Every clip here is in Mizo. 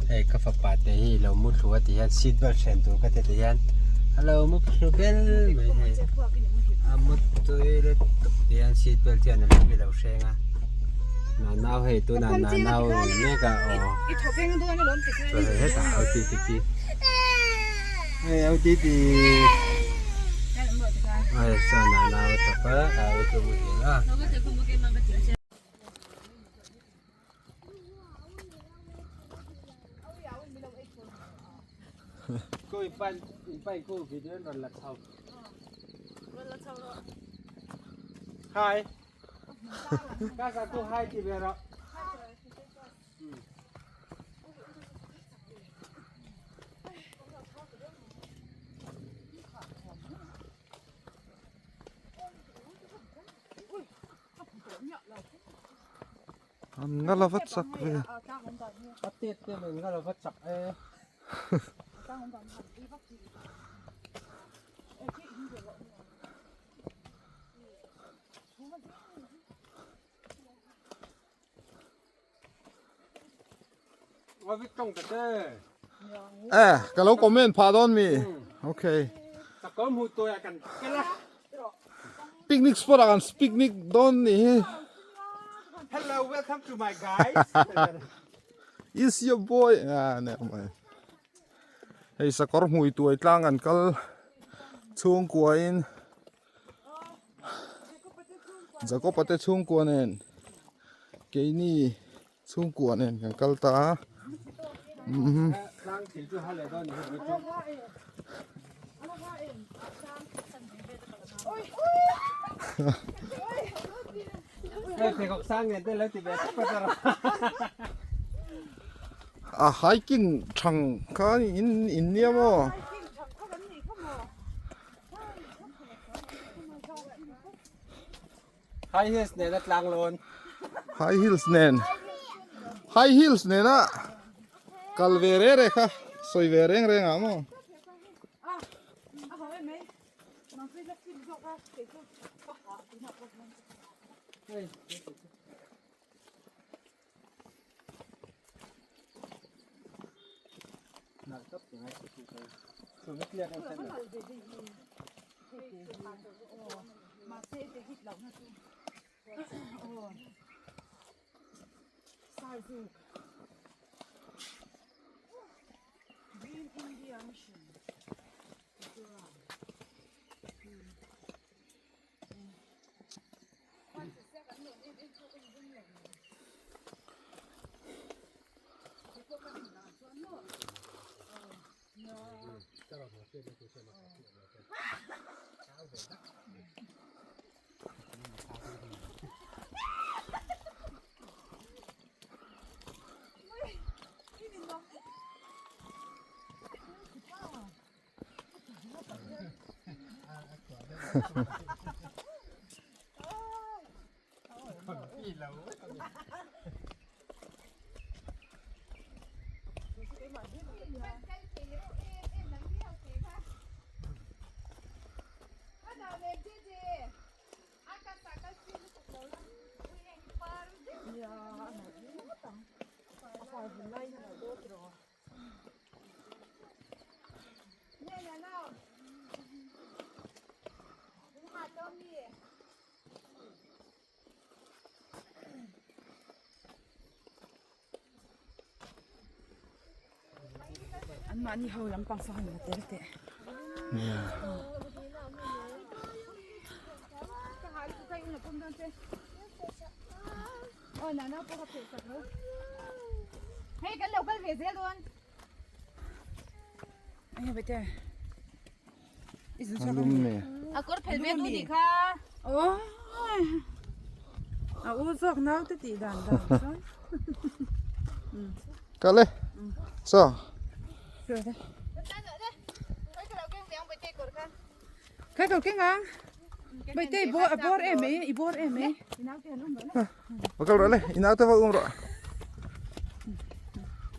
Hei ka fapa te hi ilo mu thlu a ti hian seat belt hren tur ka ti ti hian a lo mu thlu bel mai hei a mu tui lutuk ti hian seat belt hian a lo ilo hreng a nanau hei tunah nanau mek a aw hei hetah au ti ti ti hei au ti ti hei saw nanau a tap a au chu a muhil a. Hi. Kasa ku hi ti ve rawh. An nga la vat chak ve. A tet te mai nga la vat chak e. Eh, ka lo comment phah dawn mi. Okay. Picnic spot ah kan picnic dawn nih hi. Hello, welcome to my guys. Is your boy. Ah, ne mai. Hei sakawr hmui tuai tlang an kal chhungkua in Jacob-a te chhungkua nen keini chhungkua nen kan kal ta a umm A hiking thang kha in in nia maw? High heels nen a tlang lawn. High heels nen. High heels nena kal ve re re kha sawi ve reng reng ah maw. An mahni ho lampang saw han la tel teh. Hei kan lo kal ve zel dawn. Enge bete. A lum nge. A kawr phel ve tu nih kha. Oh. A u zawk nau te tih dan dan chuan. Kal e. Chaw. Khai ko keng ang. Baite i bor a bor em mai i bor em mai. Va kal rawh le i naute va um rawh.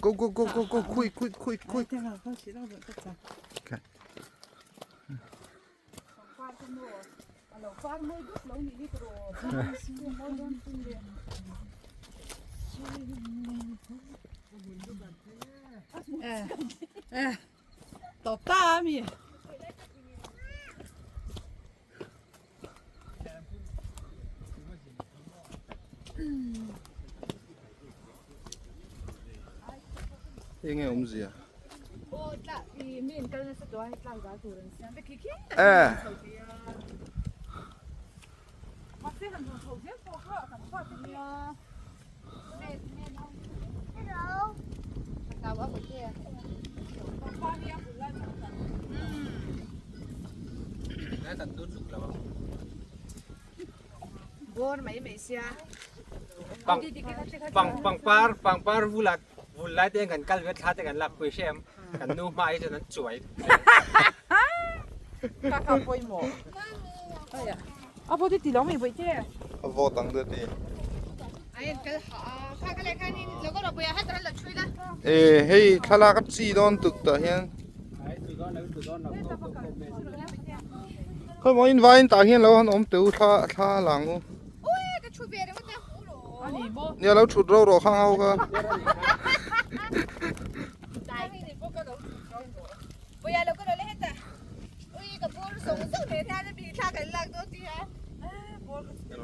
Go go go go go quick quick quick quick. Okay. Tawp ta a mi. Enge awmzia? Aw tla i mi in kal nasa tawh a hei tlak zal tur an siam vek khi khi Eh. Mahse han rawn chho zel pawh kha kan chhuat te hi a. Bawr mai mai sia. Pang pang pangpar pangpar vula vul lai te kan kal ve thla te kan lak pui hrem kan nu hma hi chuan an chuai. Ka ka pawimawh. A vawt i ti lo mai vawi te. A vawt ang deuh ti. E hei thlalak a chi dawn tuk tah hian. Khawi maw in vai in tah hian lo han awm teh u thla thla lang u. Nia lo thut ro rawh khang ho kha.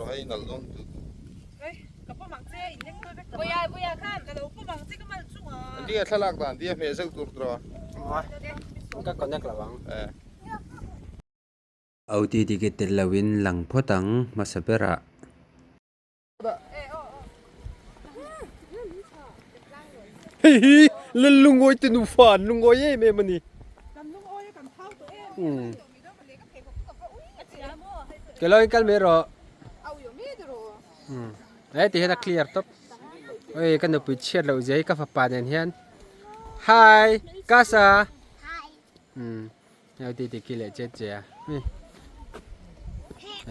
Hei nalh dawn tut. Nia thlalak dan tia hmeh zeuh tur tawh a. Ka connect lo ang. OTT ki tel loin lang phawt ang hmasa berah. Hei hi lal lungawi te nufa an lungawi em em a ni. Ke lo in kal mai rawh. He ti hian a clear tawp. Oi ka nupui chhiat loh zia hi ka fapa nen hian. Hi Kasa. Hei ti ti khi leh chet che a mi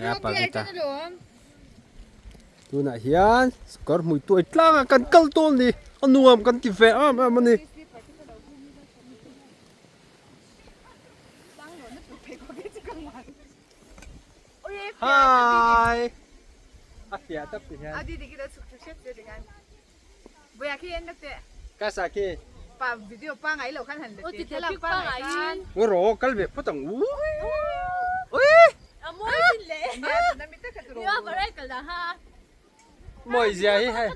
a pavita tunah hian kawr hmui tuai tlang a kan kal tawn ni a nuam kan ti ve em em a ni. Hi a fiah tawp ti hian. Ka sa khi. Ngaw kal ve phawt ang u. Mawi zia hi hei.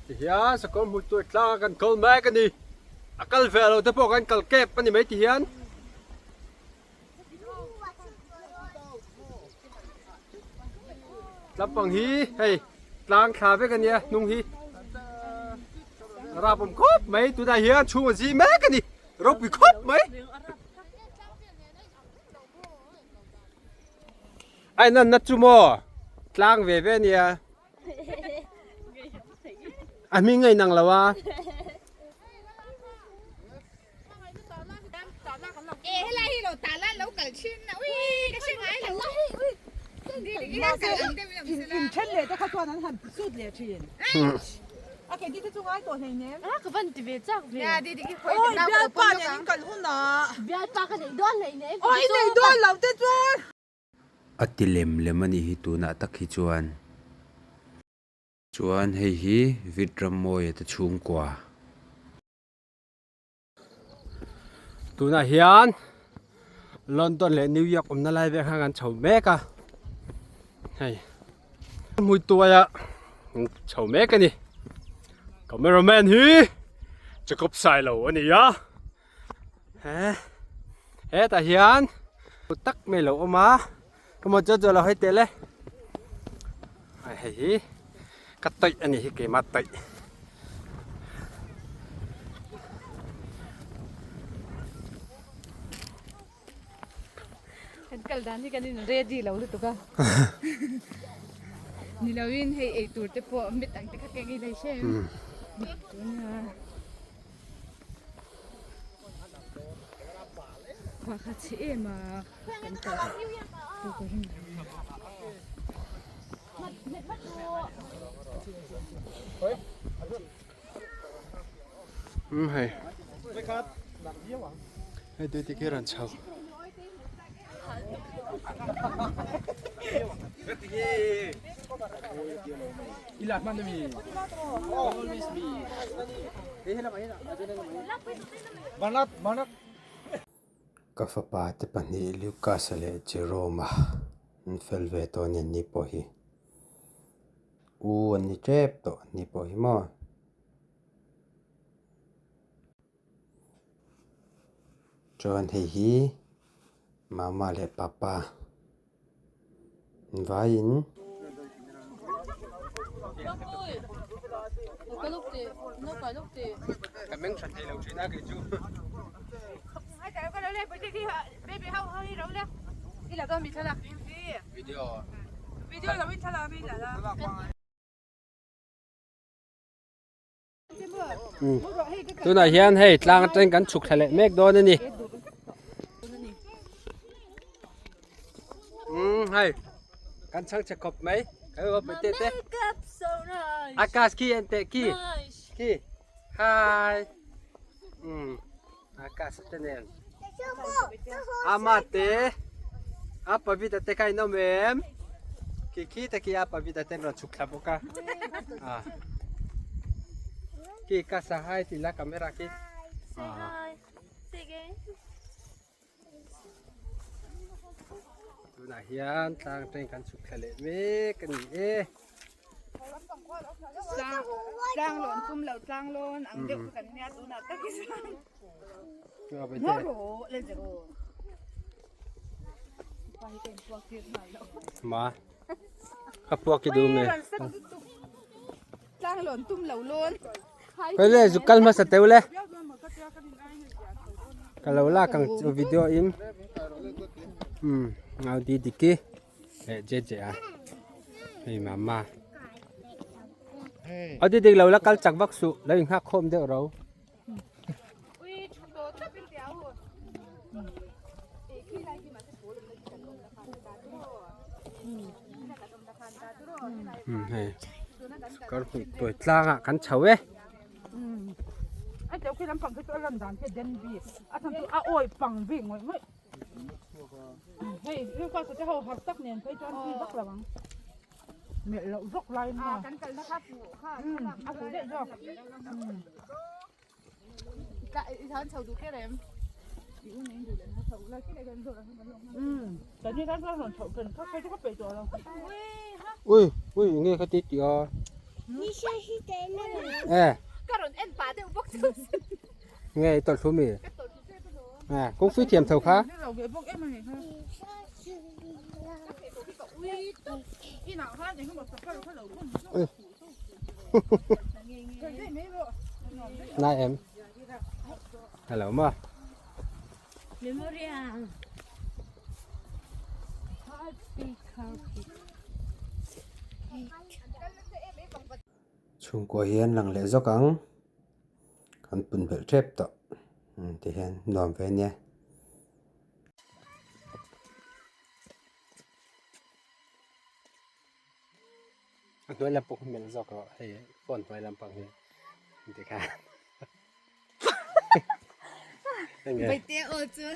Tihian sakawr hmuh tur tlang a kan kal mek a ni. A kal ve lo te pawh kan kal kep a ni mai tihian. Tlampang hi hei tlang thla vek a nia hnung hi rap awm khawp mai tunah hian chhung a zi mek a ni ropui khawp mai. A inanna chu maw tlang ve ve a nia. A hming a inang lo a. A ti lem lem a nih hi tunah tak hi chuan. Chuan hei hi Vidramawia te chhungkua. Tunah hian London leh New York awmna lai vel khan kan chho mek a hei hmui tuaia chho mek a ni cameraman hi Jacob Sailo a ni a. He hetah hian tak mai lo awm a emaw chu chu lo hawi tel e hei hi ka tawih a nih hi keimah tawih. Kan kal dan hi kan in ready lo lutuk a ni loin hei ei tur te pawh mit ang te kha keng i lei hrem Khua kha chhe em a kan kal pawh ka ring lo. Um hei hei tui te khi a rawn chho. Ka fapa te pahnih Lucas-a leh Jerome-a an fel ve tawh a ni an ni pawh hi. U an ni tep tawh an ni pawh hi maw. Chuan hei hi mama leh papa an vaiin. Tunah hian hei tlang atangin kan chhuk thla leh mek dawn a ni. Umm hei kan chhang chhe khawp mai kan va pui te te. Akash khi en teh khi khi hi umm Akash te nen ama te a Pavita te kha in awm em khi khi te khi a Pavita ten rawn chhuk thla bawk a ah khi ka sahai tih la camera khi ah tunah hian tlang atangin kan chhuk thla leh mek a ni e. Tlang lawn tum lo tlang lawn ang deuh kha kan nia tunah tak hi chuan Ma ka puak i duh me tlang lawn tum lo lawn Hei le zuk kal hmasa teuh le ka lo lak ang chu video in um ngau di diki leh je je a hei mama a di dik lo la kal chak vak suh lo inghak khawm deuh ro. Um hei kawr hmuh tuai tlangah kan chho e. A teuh khi lampang khi chu a lan dan hi a den bik a chhan chu a awi pang bik ngawih ngawih hei rilkua sa te ho har tak nen phei chuan chi vak lo ang melh loh zawk lai maw a kan kalna kha fuh kha a fuh daih zawk Ui ui nge kha ti ti a e nge i tawlh thu mi e kung fu thiam tho kha Nai em Hello ma Chhungkua hian lang leh zawk ang kan pun belh tep tawh ti hian nuam ve ania. A hnuai lam pawh hi melh zawk rawh hei phone hnuai lampang hi tikhan. Baite aw chu.